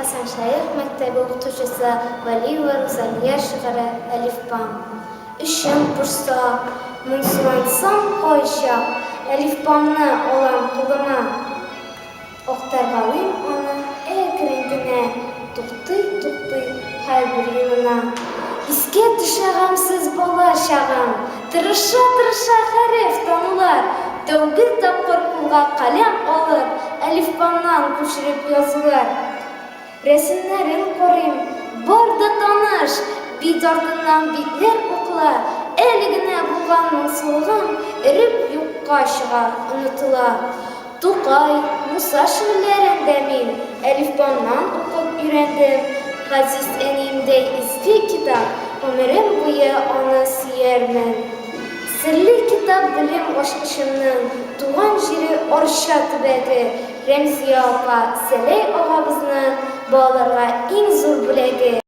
Хәсәншәех мәктәбе укытучысы Вәлиева Рузалия шигыре Әлифбам. Эчем пошса, моңсулансам кайчак, Әлифбамны алам кулыма. Актаргалыйм аны әкрен генә, Туктый-туктый һәрбер юлына. Искә төшә гамьсез бала чагым, Тырыша-тырыша хәреф танулар, Тәүге тапкыр кулга каләм алып, Әлифбамнан күчереп язулар. Рәсемнәрен карыйм, бар да таныш, Бит артыннан битләр укыла, Әле генә булган моңсулыгым Эреп юкка чыга, онытыла. Тукай, Муса шигырьләрен дә мин Әлифбамнан укып өйрәндем. Газиз әниемдәй изге китап, Гомерем буе аны сөярмен. Серле китап белем ачкычымның Туган җире Арча төбәге, Рәмзия апа, Сәләй агабызның балаларга иң зур.